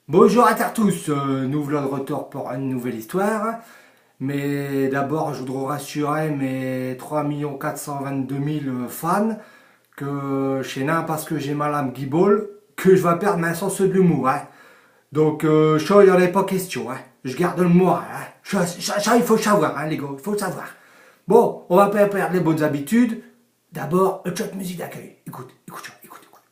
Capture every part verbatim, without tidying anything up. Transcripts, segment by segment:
Bonjour à tous, euh, nous voilà de retour pour une nouvelle histoire. Mais d'abord, je voudrais rassurer mes trois millions quatre cent vingt-deux mille fans que ch'est nin parce que j'ai mal à m'guibole que j'vas perdre min sens de l'humour, hein. Donc, euh, cha, i n'in est pas question, hein. J'garde l'moral, hein. Cha, cha, cha, i faut l'savoir, hein, les gars, i faut l'savoir. Bon, in va pas perdre les bonnes habitudes. D'abord, un tchot d'musique d'accueil. Écoute, écoute cha, écoute, écoute.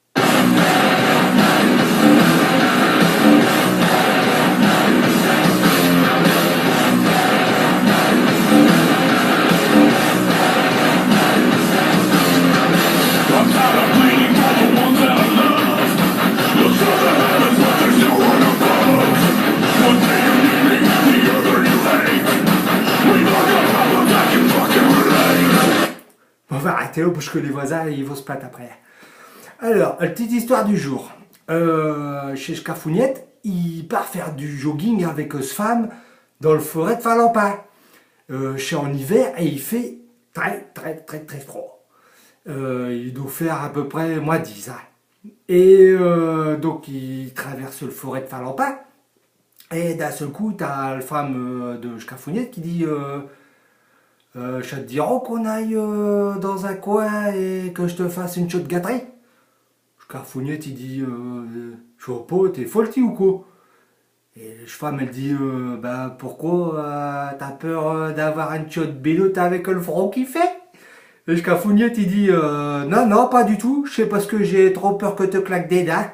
Bon, on va arrêter là, parce que les voisins, i vont s'plainte après. Alors, la petite histoire du jour. Euh, ch'est Scafougnette, i part faire du jogging avec, euh, s'femme dins l'forêt d'Falempin. Euh, ch'est in hiver et i fait très, très, très, très frod. Euh, i dot faire à peu près moins dix, hein. Et, euh, donc, i traverse l'forêt d'Falempin. Et d'un seul coup, t'as l'femme, euh, de Scafougnette qui dit, euh, euh, « Cha t'dirot qu'in aille, euh, dins un coin et que j'te fasse eune tchote gâterie ? » Scafougnette, i dit, euh, « J'vos pas, t'es folle, ti, ou quoi ? » Et l'femme, all' dit, euh, « Bah, pourquoi, euh, t'as peur, euh, d'avoir eune tchote biloute avec l'frod qu'i fait ? » Et Scafougnette, i dit, euh, « Non, non, pas du tout, ch'est parce que j'ai trop peur que te claques des dints. »